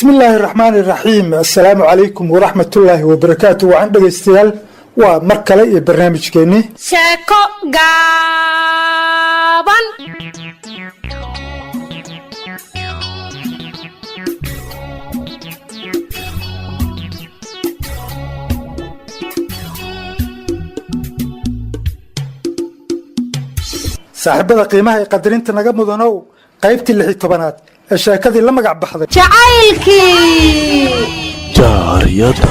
Bismi illaahi raxmaani raxiim. Assalaamu calaykum waraxmatullaahi wabarakaatu. Wacan dhegaystayaal, waa mar kale iyo barnaamijkeennii Sheeko Gaaban. Saaxiibada qiimaha ee qadarinta naga mudanow, qaybtii 16aad ee sheekadii la magac baxday Jacaylkii Jaariyada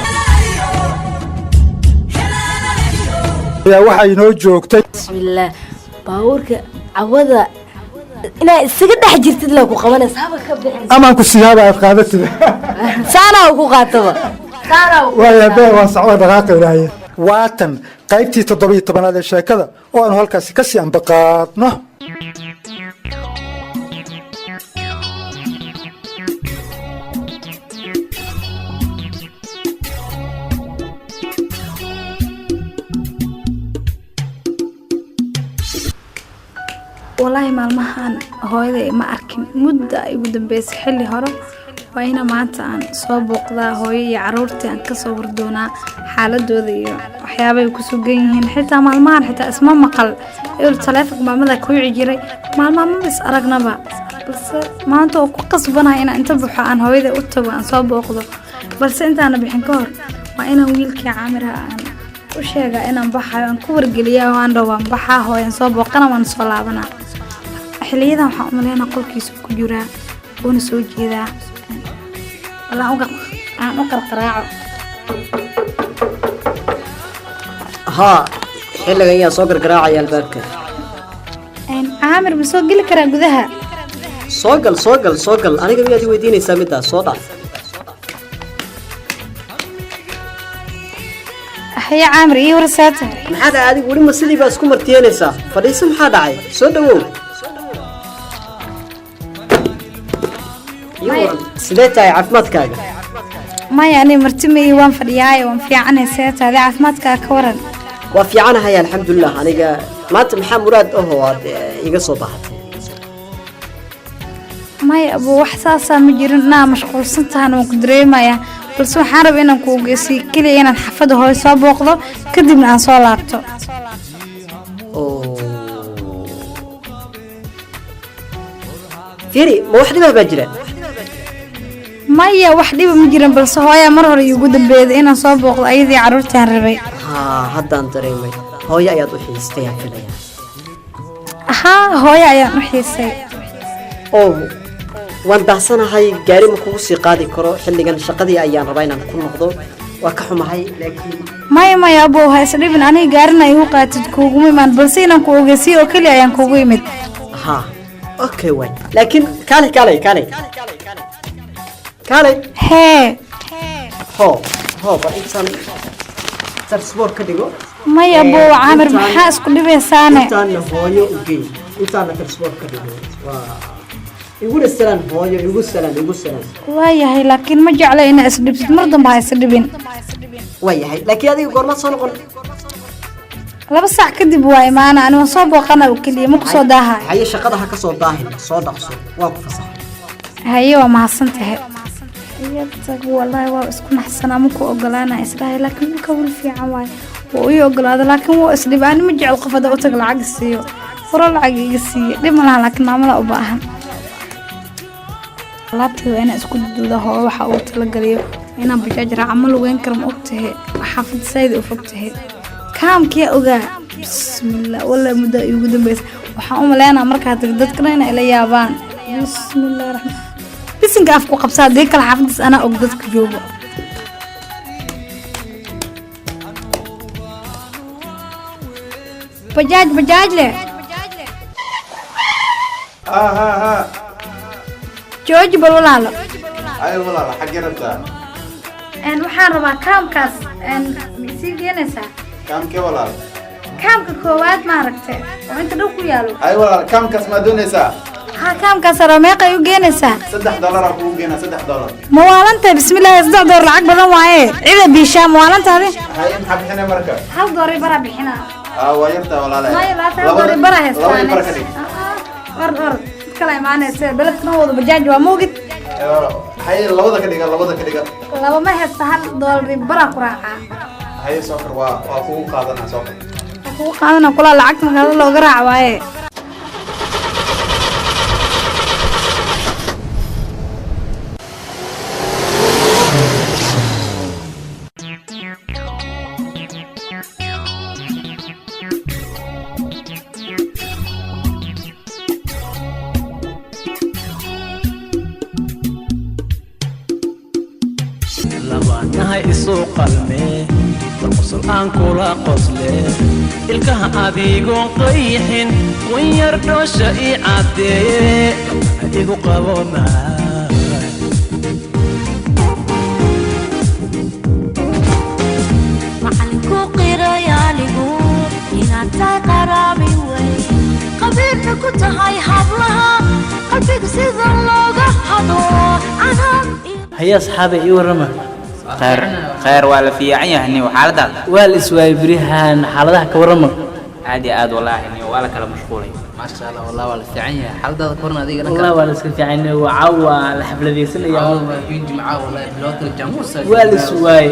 ayaa waxaa inoo joogtay. Bismillaah, baabuurka cawada inaa isaga dhex jirtid la ku qabanaysa, haba ka bixin. Amaanku siyaaba aad qaadatid. Saanaa ku qaataba. Waaya be, waan socda dhaqaaqaynaaye. Waatan qaybtii 17aad ee sheekada oo aanu halkaasi kasii ambaqaadno. Walaahi maalmahan hooyaday ma arkin, mudda ay ugu dambeysay xilli hore. Waa ina maanta aan soo booqdaa hooyo iyo caruurtii, aan kasoo wardoonaa xaaladooda iyo waxyaabay ku sugan yihiin. Xitaa maalmahan xitaa isma maqal il taleefonka maamada ku wici jiray, maalmaha maba is aragnaba. Balse maanta oo ku qasbanahay inaan inta baxo aan hooyada u tago, aan soo booqdo. Balse intaana bixin ka hor waa inaan wiilkii Caamirha aan u sheegaa inaan baxayo, aan ku wargeliyaa oo aan dhaho waan baxaa, hooyan soo booqana, waan soo laabanaa. Xiliyadan waxaan u maleynaa qolkiisa ku jiraa, wuuna soo jeedaa. Bal aan u qarqaraaco. Haa, xilligan yaa soo gargaraacaya albaabka? Caamir, ma soo geli karaa gudaha? Soo gal, soo gal, soo gal. Aniga miyaad i weydiinaysaa middaas? Soo dhaaf. Haye Caamir, ii warsaata. Maxaa dhacay adigu? Weli ma sidii baa isku martiyeynaysaa? Fadhiiso, maxaa dhacay? Soo dhawow. Ii waran, sidee tahay caafimaadkaaga? Maya, ani marti ma ii, waan fadhiyaaye. Waan fiicanay, seeta adi? Caafimaadkaa ka waran? Waa fiicanahay, alxamdulilah. Aniga maanta maxaa muraad ahoo aad iga soo baahatay? Maya abu, wax saasaa ma jirin. Inaa mashquulsan tahana waan ku dareemayaa, balse waxaan rabaa inaan ku ogeysiiyo keliya inaan xafada hooyo soo booqdo, kadibna aan soo laabto. Oo fiiri, ma wax dhibah baa jira? Maya, wax dhiba ma jirin, balse hooyaa mar hore iigu dambeeyday inaan soo booqdo ayadii carruurtaan rabay. Haa, haddaan dareemay, hooyo ayaad u xiistay aan filaya. Haa, hooyo ayaan u xiisay. Oo waan daahsanahay, gaari ma kugu sii qaadi karo xilligan. Shaqadii ayaan rabaa inaan ku noqdo. Waa ka xumahay, laakiin Maya, maya abow, ha isdhibin. Aniga gaarina igu qaatid kuuguma imaan, balse inaan ku ogeysiiyo oo keliya ayaan kugu imid. Haa, okay waay, laakiin kaalay, kaalay, kaalay, kaalay. Hee. Hoo, hoo, bal intaan transport ka dhigo. Maya abow, Caamir, maxaa isku dhibaysaane? Intaana hooyo u geey, intaana transport ka dhigo. Waa iguna salaan hooyo, igu salaan, igu salaan. Waayahay, laakiin ma jecla inaa isdhibtid. Mar dambe ha isdhibin. Waa yahay, laakiin adiga goormaad soo noqon? 2 saac kadib waa imaana. Ani waan soo booqana oo keliya, ma kusoo daaha. Haye, shaqada ha ka soo daahin, soo dhaqso. Waa ku fasaxay. Haye, waa mahadsan tahay. Iyatag, wallaahi waa isku naxsanaa, ma ku ogolaana isdhahay, laakiin wiilka wiil fiican waaye, wuu ii ogolaada, laakiin wuu isdhib. Ani ma jecel qof hadda u tag lacag siiyo, furo lacag iga siiyo, dhib ma laha, laakiin maamada u baahan. Alaabteeda waa inaan isku duduuda. Hooyo waxa uu talagaliyo inaan bajaaj raaca, ma lugeyn karo, ma ogtahay? Xaafadda sayda u fog tahay. Kaamkiyaa ogaa. Bismillah, wallahi muddo iigu dambeysa. Waxaan u maleynaa markaa tag dadkana inay ila yaabaan. Bismillah raxmaan, bisinka afku qabsaa, haddii kale xaafaddaas anaa og dadka joogo. Bajaaj, bajaaj leh. Ha ha ha. Jooji bal walaalo. Ay walaal, xaggee rabtaa? Waxaan rabaa kaamkaas, ma isii geenaysaa? Kaamkee walaal? Kaamka koowaad, maaragtay, oo inta dhow ku yaalo. Ay walaal, kaamkaas maa doonaysaa? Ha, kaamkaas raba. Meeqay u geenaysaa? $3 aa kugu geenaa, $3. Ma waalantahay? Bismillaahi, $3 lacag badan waaye. Cida biishaa, ma waalantaadi? Haye, maxaa bixinay marka? Hal dooray baraa bixinaa. Aa, waa yartaa walaale. Maya, 20 dooray bara Laba haystaan. bar ka dhig. Or or, dad kala imaanaysa, beledkana wada bajaaj waa moogid. Haye, labada ka dhiga, labada ka dhiga. Laba ma haysta, $1 iyo baraa ku raacaa. Haye sokor, waa kugu qaadanaa sokor. Waa kugu qaadana kulaa, lacagta magaalada looga raac waaye. Labaanahay isu qalme, war qosol aan kula qosle, ilkaha adigoon qayxin wanyar dhoosha ii caddeeye, igu qabo macaan. Macallinku qiray anigu inaad tahay qaraabi weyn, qabiilka ku tahay hablaha, qalbiga sida looga hado canab. Haye asxaabe, ii warrama. Khayr khayr, waa la fiican yahay niw, xaaladaada? Waa la iswaayay beriyahan, xaaladaha ka warrama. Aad iyo aad wallaahi niw, waa la kala mashquulay. Maasha Allah, wallah waa la fiican yahay. Xaaladaada ka waran adiga dhanka? Wallah waa la iska fiican yahay, waa caawa la xafladaysanaya. Caawa waa jimca, wallahi bilowta jamuus. Waa la iswaayay.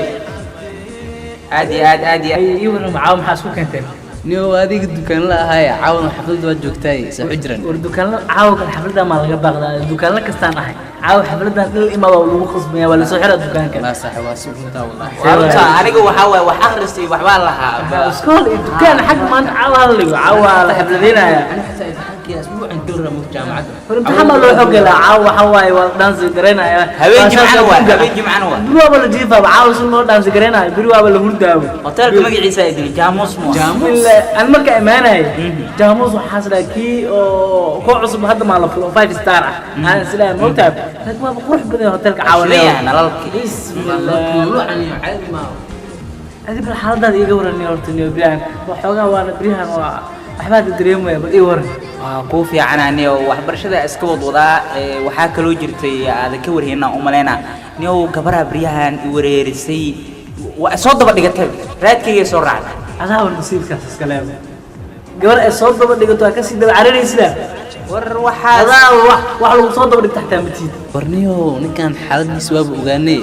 Aad iyo aad, aad iyo. Haye, ii warrama, caawa maxaa isku keenteen? Niyo adiga dukaan la ahay, caawana xafladda waa joogtaay, saaxu jiran. War dukaanla caawa kan xafladda maa laga baaqdaa? Dukaanla kastaan ahay, caawa xafladdan dhil imaa waa lagu khasbaya, waa lasoo xiraa dukaanka. La saaxib, waa si runtaa wallahi. Waa runtaa, aniga waxaa waaye wax akhris iyo waxbaan lahaa. Iskool iyo dukaan xag maanta caawa hadligo, caawa la xafladaynaya. Ani xataa imtixaankii asbuucan galra mug jaamacadda. War imtixaan baa loo xogelaa caawa, waxaa waaye waa dhaansi garaynaya. Habeen jimcana waa, habeen jimcana waa. Beri waaba la jiifaaba caawa, si loo dhaansi garaynayo beri waaba la hurdaawo. Hoteelka magaciisa ay dili Jaamus mo. Bismillah, aan marka imaanayay jaamuus waxaas dhahay kii oo koo cusub hadda maa la fulo oo 5 star ah aan islaam moogtahay, laakiin waaba qurux badan yahay hoteelka caawa. Shidan yahay nalalka. Bismillah. Luucan iyo caadi ma. Adi bal xaaladaada iiga waran horta niyo, beriyahan waxoogaa waana beriyahan waa waxbaa da dareemaya, bal ii waran. Waa kuu fiican niyo, waxbarashada iska wadwadaa. Waxaa kaloo jirtay aadan ka warhayna u malaynaa niyow, gabaraa beryahan i wareerisay, waa soo daba dhigatay, raadkaygay soo raacday. Adaaba nasiibkaas iska leeba, gabar ay soo daba dhigato waa kasii daba cararaysidaa. War waxaas adaaba wax lagu soo daba dhigta xataa ma tiid. War niyo, ninkan xaaladiisa waaba ogaanay.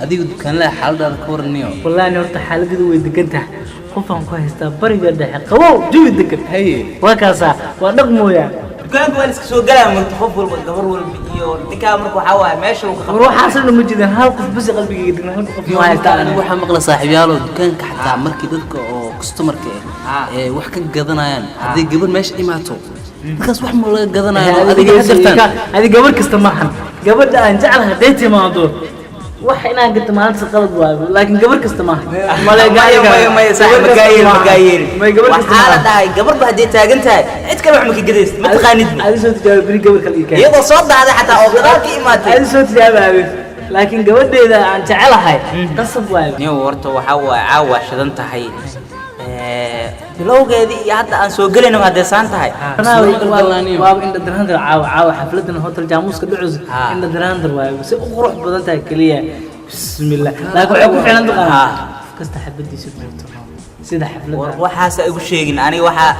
Adiga dukaanlaha xaaladaada ka waran niyo? Wallaahi horta xaaladadu way degan tahay, qofaan ku haystaa bariga dhexe qabow, jawi degan. Haye. Waa kaasaa, waa dhaqmooyaa. Dukaanka waa la iska soo galaa murta, qof walba, gabar walba iyo ninkaa, marka waxaa waaye meesha uu ka War waxaas dhan ma jirin, hal qof bas qalbigayga degan, hal qof ma haystaa anigu. Waxaa maqla saaxiibyaalo, dukaanka xataa markii dadka oo customerka ah ee wax ka gadanayaan, haddii gabar meesha imaato, dadkaas wax ma laga gadanayo adiga hadirtaan. Adi gabar kasta maahan, gabadha aan jeclahay hadday timaado wax inaan gato maalinta qalad waayo, laakiin gabar kasta maaha. Maya maya maya saaxiib, magaa yeelin, magaa yeelin. May gabar kasta waxaa la maaha. Dhahay gabarba haddii taagan tahay cid kale wax ma ka gadaysid, ma taqaanid. Adi soo tijaabi beri gabar kale ii keen. Iyadoo soo dacday xataa oo gadaal ka imaatay. Adi soo tijaabi aabe, laakiin gabadheeda aan jecelahay qasab waayo. Niyow horta waxaa waaye caawa waa shidan tahay. Bilowgeedii iyo hadda aan soo gelayna waa deesaan tahay. Waaba indha daraandar caawa, caawa xafladan hotel jaamuuska dhacus indha daraandar waayo, si u qurux badan tahay keliya. Bismillah, laakiin waxay ku xiran taqaanaa qof kasta xabadiisa joogto sida xafladda. War waxaas igu sheegin aniga, waxaa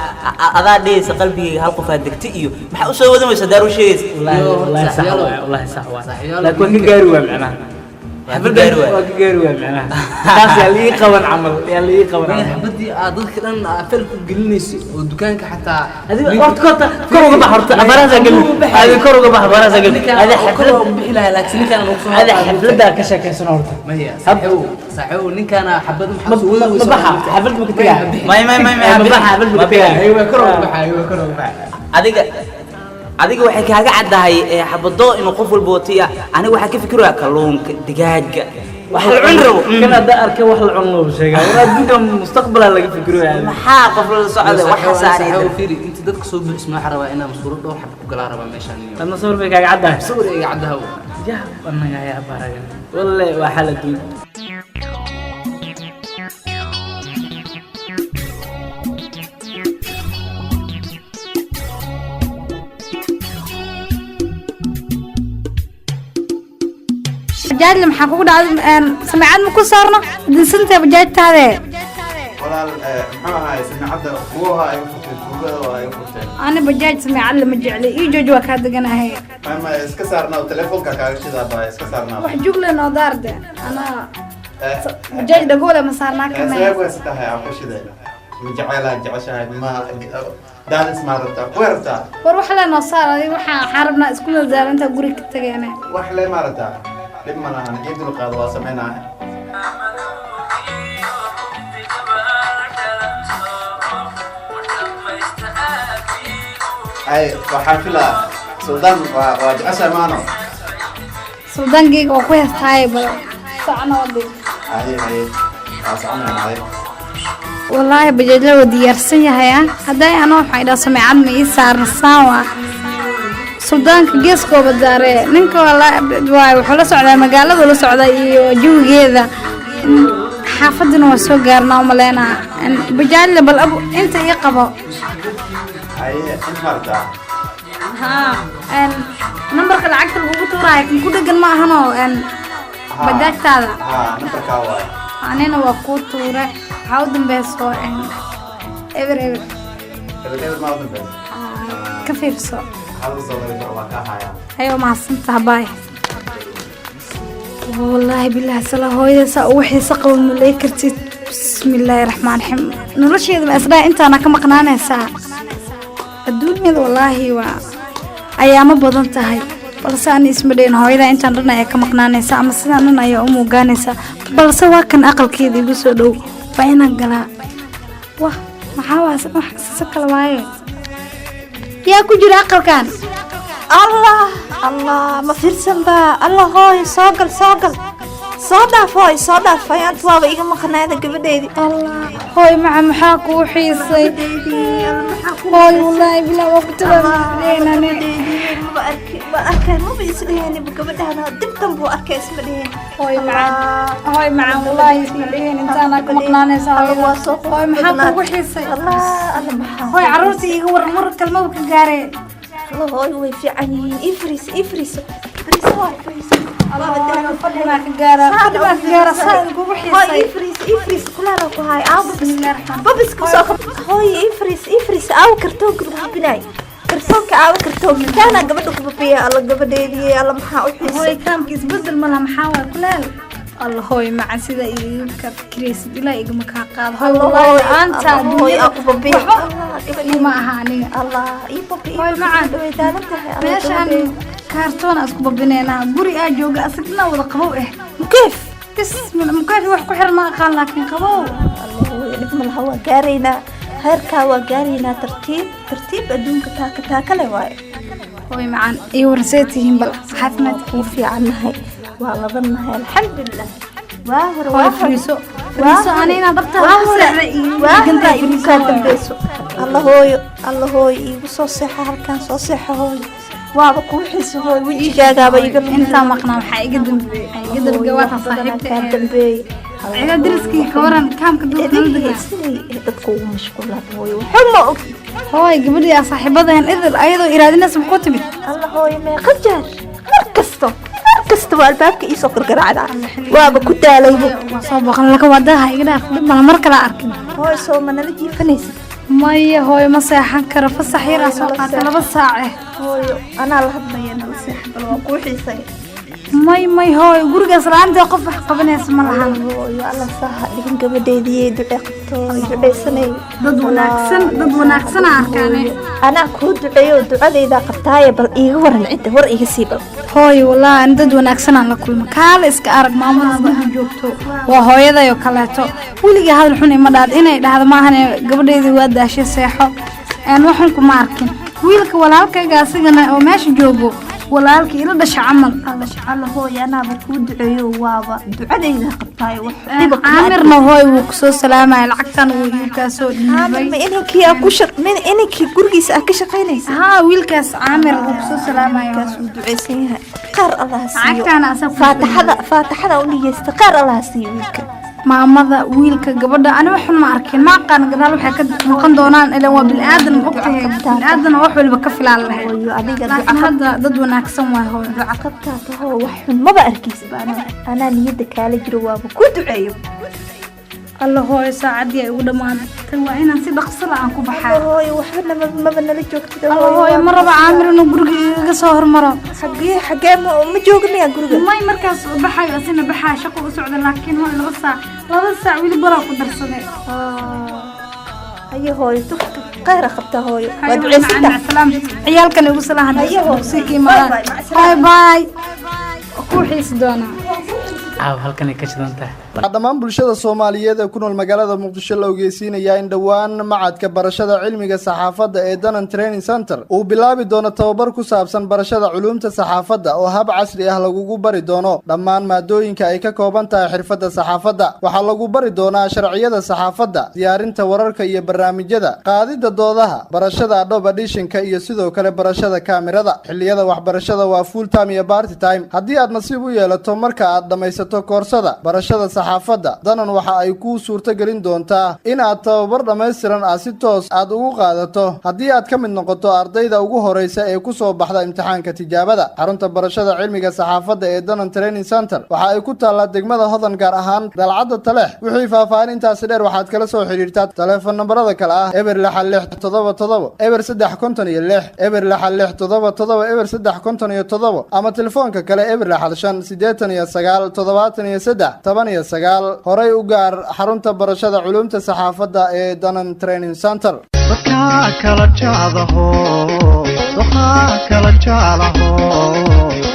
adaa dhehaysa qalbigayga hal qof aad degta iyo maxaa usoo wadan weysa daar u sheegaysa. Wallaahi wallaahi sax waaye, wallaahi sax waaye, laakiin waa ka gaari waay macnaha. Waa ka gaari waay. Waa ka gaari waay macnaha, taas yaa la ii qaban camal, yaa la ii qaban camal. Xabadii aad dadka dhan aad fel ku gelinayso oo dukaanka xataa. Adiga horta korta kor uga bax, horta afaraasaa gelin, adiga kor uga bax, afaraasaa gelin. Adi xaflad bixi lahaa, laakiin ninkaan lagu soo adi xafladdaa ka sheekaysan horta. Maya saaxiibow, saaxiibow, ninkaana xabad ma maxaa soo wadi ma baxa xaflad ma ka tegaa? May may may may. Ma baxa xaflad ma ka tegaa? Aywa, kor uga baxa, aywa, kor uga baxa. Adiga waxay kaaga caddahay xabado inuu qof walba watiya, aniga waxaa ka fikiraya kalluunka, digaaga, wax la cuni rabo. Kan hadda arkay wax la cuno loo sheegaa, war adduunka mustaqbalaa laga fikiraya. Maxaa qof la socda waxa saaray? Fiiri inta dadka soo buuxisma, waxaa rabaa inaan masuuro dhowr xab ku galaa rabaa meeshaan iyo Adna sawir bay kaaga caddahay? Sawir iga caddahay. Ya anaga yaa baragan, walle waa xal adduun. Bajaajle maxaa kugu dhacday? Samaacad ma ku saarno dinsantee bajaajtaade? Walaal, muxuu ahaay, samiicadda kuwaha ay fur. Tuugada waa ay furteen. Ana bajaaj sameecad lama jecli, ii jooji, waa kaa deganahay. Ma iska saarnaa, telefoonka kaaga shidaa baa iska saarnaa. Wax jugle noo daarde, anaa bajaaj dhagoole ma saarnaa Sidee karnay. ku haysataa aan ku shiday? Ma jecelaha jeceshahay, ma daalis ma rabtaa, ku rabtaa? War wax le noo saar adiga, waxaan rabnaa isku madadaalinta guriga ka tageene. Wax le ma rabtaa? Dhib ma lahan, ii dulqaado, waa sameynaa. Ay, waxaan filaa Suldaan waa jeceshahay maano. Suldaankeyga waa ku heestaaye, bal socna wadi. Haye haye, waa soconayna, haye. Wallaahi bajaajla waa diyaarsan yahay. Ah, hadday anoo waxaa idhaa sameecad ma ii saarna, saan waa suldaanka geeskooba daare. Ninka waay wuxuu la socdaa magaaladu la socdaa iyo jawigeeda. Xaafadina waa soo gaarnaa umaleynaa. Bajaajla bal abu inta ii qabo. Haye, inta ma rabtaa? Haa, nambarka lacagta lagugu tuuraayo kan ku dhegan ma ahanoo bajaajtaada? Haa, nambarkaa waay. Anina waa kuu tuure, waxaa u dambeyso eber eber. Eber eber maa u dambeyso? Ka fiirso. Hal soo waa kaa hayaa. Ayo, mahadsantaha, baay. Wallaahi bilaahi sala hooyada saa ugu xiiso qabo ma lay kartid. Bismillaahi raxmaan raxiim, nolosheeda ma isdhaha intaana ka maqnaanaysaa adduunyada. Wallaahi waa ayaamo badan tahay, balse ani isma dhayn hooyada intaan dhan ayaa ka maqnaanaysaa ama sidaan dhan ayaa u muugaanaysaa, balse waa kan aqalkeeda igu soo dhow, waa inaan galaa. Wah, maxaa waa wax sise kale waaye? Yaa ku jira aqalkan? Allah Allah, ma fiirsan ba. Allah, hooy, soo gal, soo gal, soo dhaaf hooy, soo dhaaf. Ayaanta waaba iga maqnaada gabadheedii. Allah, hooy maca, maxaa kuu xiisay hooy? Wallaahi bilaa waa ku tabaanane. Maba arki, ma arkay, maba isdheheen gabadhana dib danbuu arkay, isma dheheen. Hooy macaan, hooy macaan, wallaahi isma dheheen intaana ka maqnaanaysa hooyada. Hooy, maxaa kuugu xiisay? Allah Allah, maxaa Hooy, carruurta iiga waran, war kalmaba ka gaaree. Allah, hooy, way fiican yihiin. Ii fariiso, ii fariiso, fariiso hooy, fariiso. Fadhi baa ka gaara, fadhi baa ka gaara, saa kugu hooy. xiisay. Ii fariiso, ii fariiso, kulaala ku haay. Aawo babiska soo qab hooy, ii fariiso, ii fariiso. Aawo kartoonka lagu binaay, kartoonka aawo, kartoonka kaana gabadha ku babiya. Alla gabadheedii, alla maxaa u xiisay. Hooy, kaamka isbedel ma laha, maxaa waay kuleel? Alla hooy macan, sida iiga ka fikiraysid ilaa igama kaa qaado hooy. Allah, wallaahi hooy, la'aanta Allah, hooy, adduunyada aa ku babiya. Waxba ima aha aniga. Allah, ii babi, ii Hooy babi, macan, way daalan tahay. Alla, meeshaan gabadheedi. Kaartoon aan isku babinaynaa, guri aa jooga asagna wada qabow eh. Mukeef. Bismillah, mukeef wax ku xiran ma aqaan, laakiin qabow. Allah, hooy, dhib ma laha, waa gaaraynaa heerkaa, waa gaaraynaa, tartiib tartiib, adduunka taaka taaka le waaye. Hooy macaan, iyo warsee tihiin bal caafimaadka? Kuu fiicannahay, waa labannahay, alxamdulilah. Waa hore, Hooy, waa hore. fariiso, fariiso, ani inaad dhabtaada Waa ku hore, seexday iyo waa hore degantahay, igu fariiso kaa hooyo. dambeyso. Alla hooyo, alla hooyo, iigu soo seexa halkan, soo seexa hooyo, waaba kuu xiisa hooy, wejigaagaaba iga Intaa maqnaa waxaa iga dambeeyay, waxaa iga dambeeyay waa tan saaxiibta kaa ee dambeeyay. Ciida dariskii ka waran, kaamka dadka nala degnaa? Siday dadka ugu mashquulaan hooyo, waxba ma og. Hooy, gabadhii aa saaxiibadahan idil ayadoo iraadinaysa ma ku timid? Alla hooyo, meeqa jeer, mar kasto, mar kasta waa albaabka iisoo gargaraacdaa, waaba ku daalaybo. Waa soo booqan laka wadaha, iga dhaaf, dhib mala, mar kale arkin. Hooy, soo ma nala jiifanaysid? Maya hooyo, ma seexan karo, fasax yar aa soo qaatay 2 saac eh. Hooyo, anaa la hadlaya, nala seexa bal, waa kuu xiisay. May may hooyo, gurigaas la-aantee qof wax qabanaysa ma lahan. Hooyo, alla saha dhigan gabadheedii, ducee qabto, duceysanay. Dad wanaagsan, dad wanaagsan aa arkaane. Anaa kuu duceeyo, ducadaydaa qabtaaye, bal iiga waran cidda, war iga sii bal. Hooyo, wallaahi ani dad wanaagsan aan la kulma, kaale iska arag, maamadaas guriga joogto waa hooyadayoo kaleeto, weligaa hadal xun ima dhahdo, inay dhahdo maahane gabadheydii waa daashay seexo, aan waxun kuma arkin. Wiilka walaalkayga asigana oo meesha joogo, walaalkii ila dhasha camal. Alla hooyo, anaaba kuu duceeyo, waaba ducadaydaa qabtaaye, wax dhiba kuma arkin. Caamirna hooy wuu kusoo salaamaya, lacagtan wuu iibkaa soo Caamir dhiibay. Ma inankii aa ku shaq min inankii gurigiisa aa ka shaqaynaysa? Haa, wiilkaas Caamir wuu kusoo salaamaya. Kaas wuu duceysan yahay, qaar Allah ha siiyo. Lacagtaana asaa ku Faataxada, faataxada u niyeysta, qaar Allah ha siiyo wiilka. Maamada, wiilka, gabadha, ani waxun ma arkin, ma aqaan gadaal waxay ka noqon doonaan, ilaan waa bilaadan, ma ogtahay, bilaadan wax waliba ka filaan lahayd. Hooyo, adiga laakiin hadda dad wanaagsan waay hooyo. Duca qabtaa tahoo, wax xun maba arkaysid ba, anaa niyadda kaala jiro, waaba ku duceeyo. Alla hooyo, saacaddii ay ugu dhammaatay, waa inaan si dhaqso la aan ku baxaa. Hooyo, waxba maba nala joogtid. Alla hooyo, ma raba Caamir inuu guriga igaga soo hormaro. Xagee ma jooga miyaa guriga? May, markaas uu baxayo asina baxaa, shaqo u socda, laakiin hooyo 2 saac, 2 saac weli baraa ku darsaday. Haye hooyo, tuf khayra qabtaa hooyo, waa ducaysantaa. Salaam ciyaalkan igu salaan. Haye hooyo. Hadii ka imaadaan. Bye bye, ku xiisi doonaa. Caawa halkanay ka shidan tahay. Waxaa dhammaan bulshada Soomaaliyeed ee ku nool magaalada Muqdisho la ogeysiinayaa in dhowaan macadka barashada cilmiga saxaafadda ee Danan Training Center uu bilaabi doono tababar ku saabsan barashada culuumta saxaafadda oo hab casri ah lagugu bari doono dhammaan maadooyinka ay ka kooban tahay xirfadda saxaafadda. Waxaa lagu bari doonaa sharciyada saxaafadda, diyaarinta wararka iyo barnaamijyada, qaadidda doodaha, barashada Adobe Auditionka iyo sidoo kale barashada kaamirada. Xilliyada waxbarashada waa full time iyo part time. Haddii aad nasiib u yeelato marka aad dhammaysato koorsada barashada saxaafadda, Danan waxa ay kuu suurto gelin doontaa in aad tababar dhammaystiran ah si toos aad ugu qaadato haddii aad ka mid noqoto ardayda ugu horeysa ee kusoo baxda imtixaanka tijaabada. Xarunta barashada cilmiga saxaafadda ee Danan Training Center waxa ay ku taallaa degmada Hodan, gaar ahaan Dalcadda Taleex. Wixii faahfaahin intaasi dheer waxaad kala soo xidhiirtaa taleefon nambarada kale ah 0667700356, 0667700357, ama telefoonka kale 0665898319. Horay u gaar xarunta barashada culuumta saxaafadda ee Danan Training Center. Dadkaa kala jeclaho, dadkaa kala jeclaho.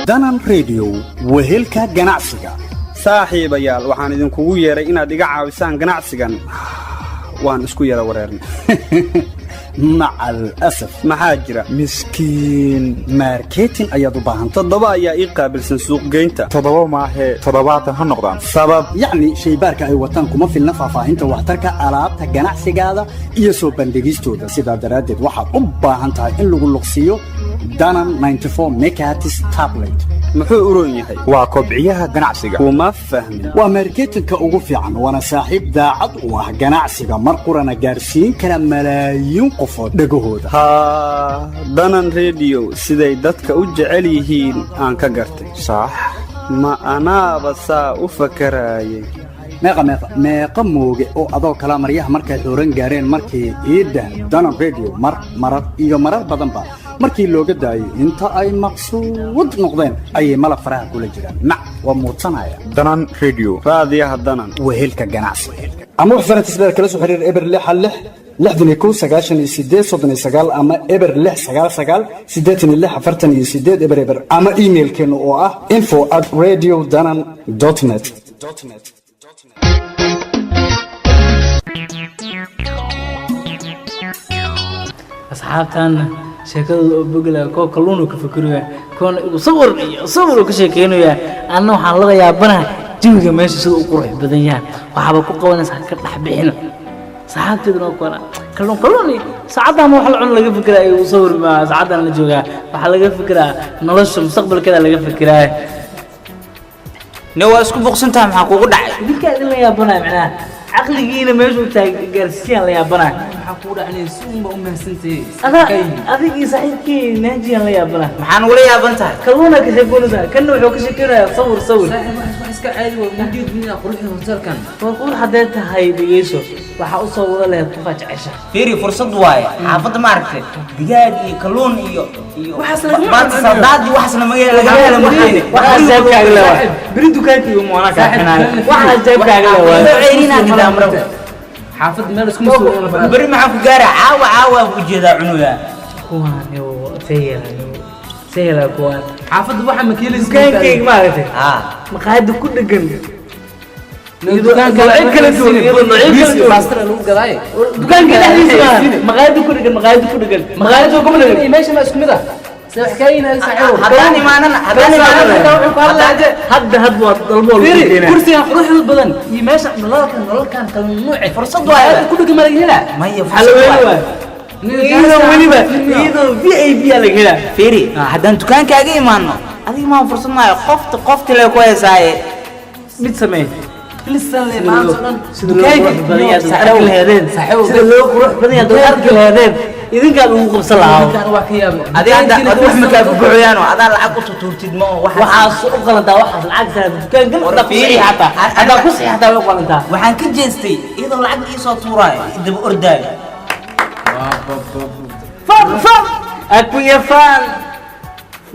Danan Radio, wehelka ganacsiga. Saaxiibayaal, waxaan idinkugu yeedhay inaad iga caawisaan ganacsigan. Waan isku yara wareernay. Macal asaf. Maxaa jira? Miskiin, marketing ayaad u baahan. Toddoba ayaa ii qaabilsan suuqgeynta. Toddoba maahee, 70 ha noqdaan. Sabab yacni shaybaarka ay wataan kuma filna faahfaahinta waxtarka alaabta ganacsigaada iyo soo bandhigistooda. Sidaa daraaddeed waxaad u baahan tahay in lagu luqsiiyo Danan 94 megahertz tablet. Muxuu u roon yahay? Waa kobciyaha ganacsiga. Kuma fahmin. Waa marketingka ugu fiican, waana saaxiib daacad u ah ganacsiga, mar qurana gaarsiin kara malaayiin qofood dhegahooda. Haa, Danan Rediyo siday dadka u jecel yihiin aan ka gartay. Sax. Ma anaaba saa u fakaraayay? Meeqa meeqa meeqa mooge oo adoo kalaa maryaha markay xuran gaareen markii iiddah Danan Radio mar marar iyo marar badanba markii looga daayay inta ay maqsuud noqdeen ayay malab faraha kula jiraan, mac waa muudsanaya. Danan Radio. Raadiyaha Danan. Wehelka ganacsiga. Ama wax farantisdheer kala soo xiriir 0616619839 ama 0699864800 ama emailkeena oo ah info@radiodanan.net. Asxaabtaana sheekadooda oo boglaya, koo kalluun uu ka fikiraya, koona igu sawir iyo sawir uu ka sheekeynaya. Anna waxaan la yaabanahay jawiga meesha sida u qurux badan yahay. Waxaaba ku qabanaysa ka dhex bixina saxaabteeduna waa kuwana kalluun kalluun iyo saacaddan wax la cuno laga fikiraa, igu sawir ma saacaddan la joogaa, waxaa laga fikiraa nolosha mustaqbalkeeda laga fikiraa. Ne waa isku buuqsan tahay, maxaa kugu dhacay? Idinkaa idin la yaabanaya, macnaha caqligiina meesha uu taag gaarsiiyaan la yaabanaya. Maxaa kugu dhacnay? Si unba u mahadsantahay. Adaa adigii saaxiibkii Naajiyaan la yaabanaya. Maxaa nagula yaaban tahay? Kalluunaa ka sheekeynaysaa, kanna wuxuu ka sheekeynayaa sawir sawir. Saaxiib, wax iska caadi waa mujeed mina quruxda hotelkan. War qurux haddee tahay, dhegeyso, waxaa usoo wada lahayd qofaa jecesha. Fiiri, fursad waaye. Xaafadda ma aragtay digaag iyo kalluun iyo Waxaas lagama baata cuno. Saldaad iyo waxaasna lagama helo maxayne. Waxaas jeebkaaga le waay, beri dukaankii uma wanaa kaa xinaaya, waxaas jeebkaaga le waay. Ceyrinaa gidaamro. Xaafadda meel isku masuul. Beri maxaan ku gaaraa? Caawa caawa buu jeedaa cunuga. Kuwaan sehela sehela kuwaan. Xaafadda waxa ma keenaysa? Dukaankayga ma aragtay maqaayadda ku dhegan Dukaanka noocyo kala duwan, iyadoo noocyo kala duwan. Baastara lagu gadaaye. Dukaanka dhexdiisa maaha, maqaayadda ku dhegan, maqaayadda ku dhegan, maqaayadda kuma dhegan. Meesha ma isku mid ah? Se wax kaa yihiin saaxiibow. Haddaan imaanana, haddaan imaanana. Hadda hadda waa dalbo lagu Fiiri, keenaa. Kursigan quruxda badan iyo meesha nololkan kala nuuce. Fursad waaye. Ku dhegan ma laga helaa? Maya. Xalaweyn waay, iyadoo weliba iyadoo VIP aa laga helaa. Fiiri, haddaan dukaankaaga imaano adiga maa fursad maayo, qofta qofti le ku heesaaye. Mid samee. Filisan le maanta oo dhan. Sida loo qurux badan yahay dad arki lahaydeen, sida loo qurux badan yahay dad arki lahaydeen. Idinkaa ugu qabsan lahaa. Ninkaan waa ka yaabay. Adiga hadda adiga wax makaa bubuxayaano adaa lacag u tutuurtid ma oo waxaas u qalantaa, waxaas lacag saa dukaan gal War hadaa ku fiiri. saxiix xataa, hadaa ku saxiix xataa way u qalantaa. Waxaan ka jeestay iyadoo lacag ii soo tuuraayo, daba ordaayo. Fan fan akuya fan,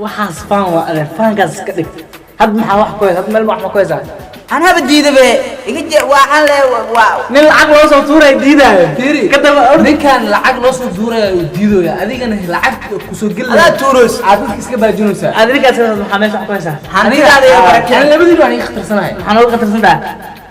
waxaas fan waa adeer, fankaas iska dhig. Had maxaa wax ku haysa? Had meel wax ma ku haysaa? Anaba diidabe iga je waxaan le waa nin lacag loo soo tuuraya diidaayo. Fiiri. Ka daba ord. Ninkaan lacag loo soo tuuraya uu diidooya, adigana lacag kusoo gelaya Adaa tuuroys. Aad dadka iska baajinaysaa. Aad ninkaas maxaa meesha wax ku haysaa? Hantidaada iyo barakada. Ani labadiin waan iga khatarsanahay. Maxaa nooga khatarsantaa?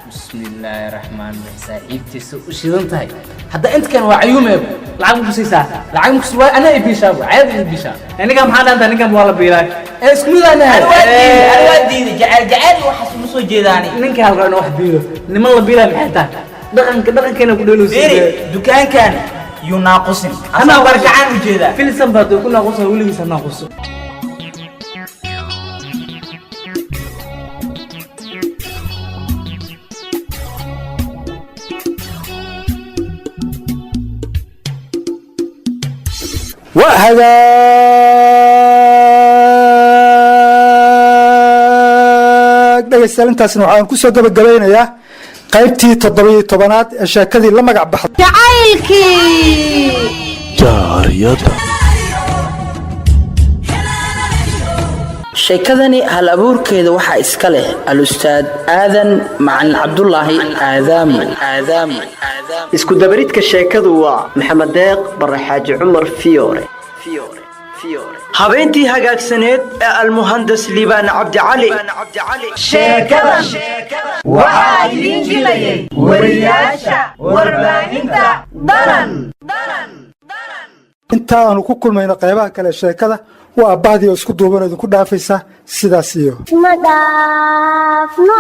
Bismillaahi raxmaani raxiim. Saaxiibtiisa u shidan tahay hadda intakan waa cayuumeeb. Lacag ma ku siisaa? Lacag ma kusi, anaa i biishaa, caadi i biishaa. Ninkan maxaa dhaantaa? Ninkan waa la biilay. Ee isku mid aan nahay. Ani waa diiday, ani waa diiday, jacayl jacayl iyo waxaas uma soo jeedaani. Ninka halka inuu wax biilo, niman la biilay maxay tahay? Dhaqanka dhaqankeena ku dheelowsi. Fiiri, dukaankan yuu naaqusin asaa barakacaan u jeedaa. Filsan baad ku naaqusa, weligiisa naaquso. Waa hagaag dhegaystayaal, intaasna waxaan ku soo gabagabaynayaa qaybtii 17aad ee sheekadii la magac baxday Jacaylkii Jaariyada. Sheekadani hal abuurkeeda waxaa iska leh alustaad Aadan Macalin Cabdulaahi Aadaamu Aadaamu. Isku dabaridka sheekadu waa Maxamed Deeq Bare Xaaji Cumar Fiyoore. Habeyntii hagaagsaneed ee almuhandas Liibaan Cabdicali. Sheekadan waxaa idiin jilayay wariyaasha warbaahinta Danan. Inta aanu ku kulmayno qaybaha kale ee sheekada, waa bahdii oo isku duuban oo idinku dhaafaysa sidaas iyo Ma dhaafno.